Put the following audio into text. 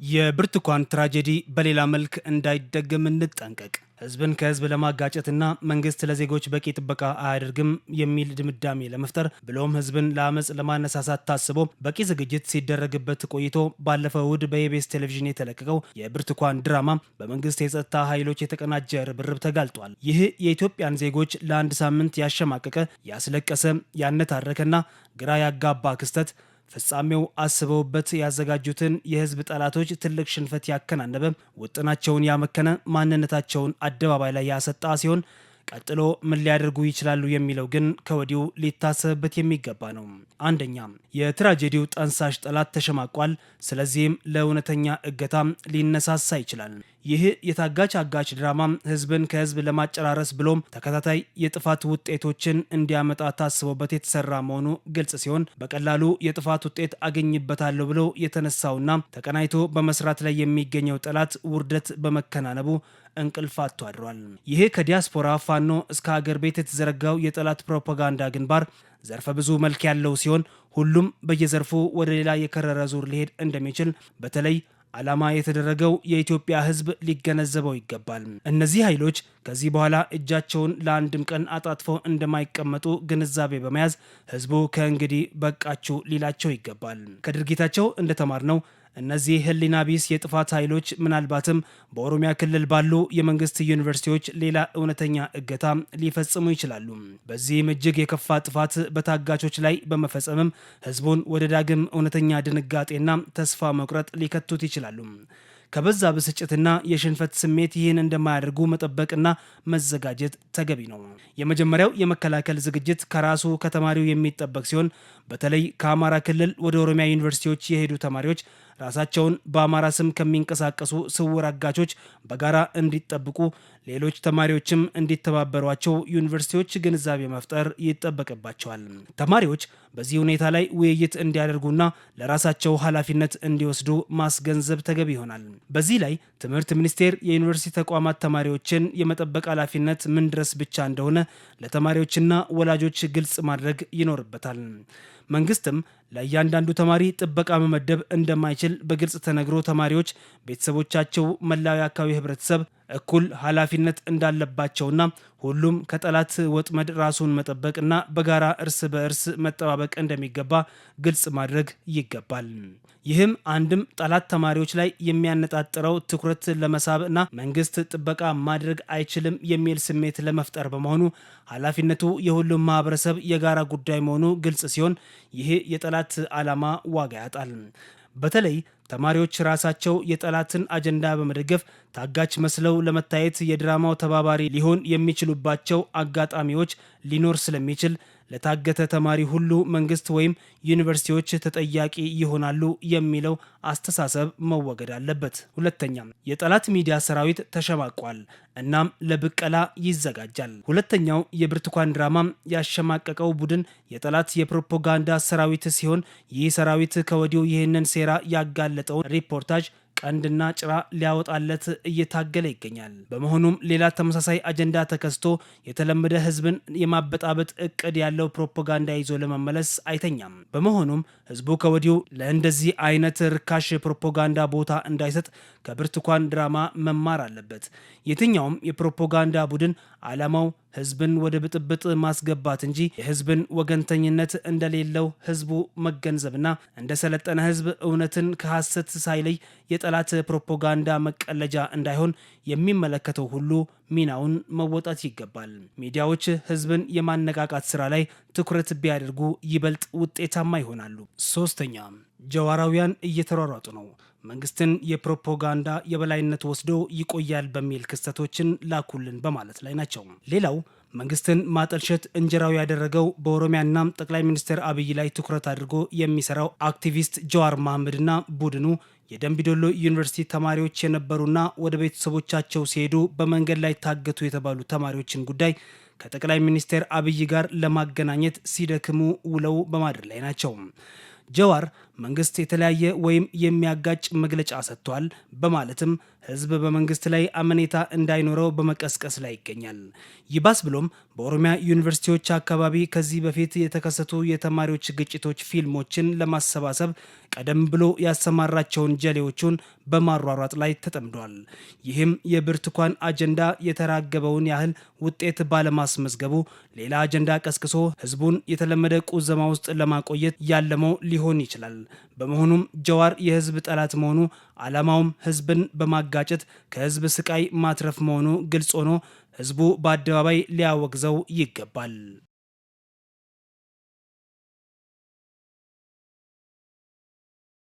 የብርቱካን tragedy በሌላ መልክ እንዳይደገም እንጠንቀቅ። ህዝብን ከህዝብ ለማጋጨትና መንግስት ለዜጎች በቂ ጥበቃ አያደርግም የሚል ድምዳሜ ለመፍጠር ብሎም ህዝብን ለአመፅ ለማነሳሳት ታስቦ በቂ ዝግጅት ሲደረግበት ቆይቶ ባለፈው እሁድ በኢቢኤስ ቴሌቪዥን የተለቀቀው የብርቱካን ድራማ በመንግስት የጸጥታ ኃይሎች የተቀናጀ ርብርብ ተጋልጧል። ይህ የኢትዮጵያን ዜጎች ለአንድ ሳምንት ያሸማቀቀ፣ ያስለቀሰ፣ ያነታረከና ግራ ያጋባ ክስተት ፍጻሜው አስበውበት ያዘጋጁትን የህዝብ ጠላቶች ትልቅ ሽንፈት ያከናነበ፣ ውጥናቸውን ያመከነ፣ ማንነታቸውን አደባባይ ላይ ያሰጣ ሲሆን ቀጥሎ ምን ሊያደርጉ ይችላሉ የሚለው ግን ከወዲሁ ሊታሰብበት የሚገባ ነው። አንደኛ፣ የ tragedy ው ጠንሳሽ ጠላት ተሸማቋል። ስለዚህም ለእውነተኛ እገታ ሊነሳሳ ይችላል። ይህ የታጋች አጋች ድራማ ህዝብን ከህዝብ ለማጨራረስ ብሎም ተከታታይ የጥፋት ውጤቶችን እንዲያመጣ ታስቦበት የተሰራ መሆኑ ግልጽ ሲሆን በቀላሉ የጥፋት ውጤት አገኝበታለሁ ብሎ የተነሳውና ተቀናጅቶ በመስራት ላይ የሚገኘው ጠላት ውርደት በመከናነቡ እንቅልፍ አጥቶ አድሯል። ይህ ከዲያስፖራ ፋኖ እስከ ሀገር ቤት የተዘረጋው የጠላት ፕሮፓጋንዳ ግንባር ዘርፈ ብዙ መልክ ያለው ሲሆን ሁሉም በየዘርፉ ወደ ሌላ የከረረ ዙር ሊሄድ እንደሚችል በተለይ ዓላማ የተደረገው የኢትዮጵያ ሕዝብ ሊገነዘበው ይገባል። እነዚህ ኃይሎች ከዚህ በኋላ እጃቸውን ለአንድም ቀን አጣጥፈው እንደማይቀመጡ ግንዛቤ በመያዝ ሕዝቡ ከእንግዲህ በቃችሁ ሊላቸው ይገባል። ከድርጊታቸው እንደተማርነው እነዚህ ሕሊና ቢስ የጥፋት ኃይሎች ምናልባትም በኦሮሚያ ክልል ባሉ የመንግስት ዩኒቨርሲቲዎች ሌላ እውነተኛ እገታ ሊፈጽሙ ይችላሉ። በዚህም እጅግ የከፋ ጥፋት በታጋቾች ላይ በመፈጸምም ህዝቡን ወደ ዳግም እውነተኛ ድንጋጤና ተስፋ መቁረጥ ሊከቱት ይችላሉ። ከበዛ ብስጭትና የሽንፈት ስሜት ይህን እንደማያደርጉ መጠበቅና መዘጋጀት ተገቢ ነው። የመጀመሪያው የመከላከል ዝግጅት ከራሱ ከተማሪው የሚጠበቅ ሲሆን በተለይ ከአማራ ክልል ወደ ኦሮሚያ ዩኒቨርሲቲዎች የሄዱ ተማሪዎች ራሳቸውን በአማራ ስም ከሚንቀሳቀሱ ስውር አጋቾች በጋራ እንዲጠብቁ፣ ሌሎች ተማሪዎችም እንዲተባበሯቸው ዩኒቨርሲቲዎች ግንዛቤ መፍጠር ይጠበቅባቸዋል። ተማሪዎች በዚህ ሁኔታ ላይ ውይይት እንዲያደርጉና ለራሳቸው ኃላፊነት እንዲወስዱ ማስገንዘብ ተገቢ ይሆናል። በዚህ ላይ ትምህርት ሚኒስቴር የዩኒቨርሲቲ ተቋማት ተማሪዎችን የመጠበቅ ኃላፊነት ምን ድረስ ብቻ እንደሆነ ለተማሪዎችና ወላጆች ግልጽ ማድረግ ይኖርበታል። መንግስትም ለእያንዳንዱ ተማሪ ጥበቃ መመደብ እንደማይችል በግልጽ ተነግሮ ተማሪዎች፣ ቤተሰቦቻቸው፣ መላው የአካባቢ ህብረተሰብ እኩል ኃላፊነት እንዳለባቸውና ሁሉም ከጠላት ወጥመድ ራሱን መጠበቅና በጋራ እርስ በእርስ መጠባበቅ እንደሚገባ ግልጽ ማድረግ ይገባል። ይህም አንድም ጠላት ተማሪዎች ላይ የሚያነጣጥረው ትኩረት ለመሳብ እና መንግስት ጥበቃ ማድረግ አይችልም የሚል ስሜት ለመፍጠር በመሆኑ ኃላፊነቱ የሁሉም ማህበረሰብ የጋራ ጉዳይ መሆኑ ግልጽ ሲሆን ይህ የጠላት ዓላማ ዋጋ ያጣል። በተለይ ተማሪዎች ራሳቸው የጠላትን አጀንዳ በመደገፍ ታጋች መስለው ለመታየት የድራማው ተባባሪ ሊሆን የሚችሉባቸው አጋጣሚዎች ሊኖር ስለሚችል ለታገተ ተማሪ ሁሉ መንግስት ወይም ዩኒቨርሲቲዎች ተጠያቂ ይሆናሉ የሚለው አስተሳሰብ መወገድ አለበት። ሁለተኛ፣ የጠላት ሚዲያ ሰራዊት ተሸማቋል፣ እናም ለብቀላ ይዘጋጃል። ሁለተኛው የብርቱካን ድራማ ያሸማቀቀው ቡድን የጠላት የፕሮፓጋንዳ ሰራዊት ሲሆን ይህ ሰራዊት ከወዲሁ ይህንን ሴራ ያጋለጠውን ሪፖርታጅ ቀንድና ጭራ ሊያወጣለት እየታገለ ይገኛል። በመሆኑም ሌላ ተመሳሳይ አጀንዳ ተከስቶ የተለመደ ህዝብን የማበጣበጥ እቅድ ያለው ፕሮፓጋንዳ ይዞ ለመመለስ አይተኛም። በመሆኑም ህዝቡ ከወዲሁ ለእንደዚህ አይነት ርካሽ ፕሮፓጋንዳ ቦታ እንዳይሰጥ ከብርቱካን ድራማ መማር አለበት። የትኛውም የፕሮፓጋንዳ ቡድን ዓላማው ህዝብን ወደ ብጥብጥ ማስገባት እንጂ የህዝብን ወገንተኝነት እንደሌለው ህዝቡ መገንዘብና እንደ ሰለጠነ ህዝብ እውነትን ከሐሰት ሳይለይ የጠላት ፕሮፓጋንዳ መቀለጃ እንዳይሆን የሚመለከተው ሁሉ ሚናውን መወጣት ይገባል። ሚዲያዎች ህዝብን የማነቃቃት ስራ ላይ ትኩረት ቢያደርጉ ይበልጥ ውጤታማ ይሆናሉ። ሶስተኛ፣ ጀዋራውያን እየተሯሯጡ ነው። መንግስትን የፕሮፓጋንዳ የበላይነት ወስዶ ይቆያል በሚል ክስተቶችን ላኩልን በማለት ላይ ናቸው። ሌላው መንግስትን ማጠልሸት እንጀራው ያደረገው በኦሮሚያና ጠቅላይ ሚኒስትር አብይ ላይ ትኩረት አድርጎ የሚሰራው አክቲቪስት ጀዋር መሐመድና ቡድኑ የደንቢዶሎ ዩኒቨርሲቲ ተማሪዎች የነበሩና ወደ ቤተሰቦቻቸው ሲሄዱ በመንገድ ላይ ታገቱ የተባሉ ተማሪዎችን ጉዳይ ከጠቅላይ ሚኒስትር አብይ ጋር ለማገናኘት ሲደክሙ ውለው በማደር ላይ ናቸው። ጀዋር መንግስት የተለያየ ወይም የሚያጋጭ መግለጫ ሰጥቷል በማለትም ህዝብ በመንግስት ላይ አመኔታ እንዳይኖረው በመቀስቀስ ላይ ይገኛል። ይባስ ብሎም በኦሮሚያ ዩኒቨርሲቲዎች አካባቢ ከዚህ በፊት የተከሰቱ የተማሪዎች ግጭቶች ፊልሞችን ለማሰባሰብ ቀደም ብሎ ያሰማራቸውን ጀሌዎቹን በማሯሯጥ ላይ ተጠምዷል። ይህም የብርቱካን አጀንዳ የተራገበውን ያህል ውጤት ባለማስመዝገቡ ሌላ አጀንዳ ቀስቅሶ ህዝቡን የተለመደ ቁዘማ ውስጥ ለማቆየት ያለመው ሊሆን ይችላል። በመሆኑም ጀዋር የህዝብ ጠላት መሆኑ፣ ዓላማውም ህዝብን በማጋጨት ከህዝብ ስቃይ ማትረፍ መሆኑ ግልጽ ሆኖ ህዝቡ በአደባባይ ሊያወግዘው ይገባል።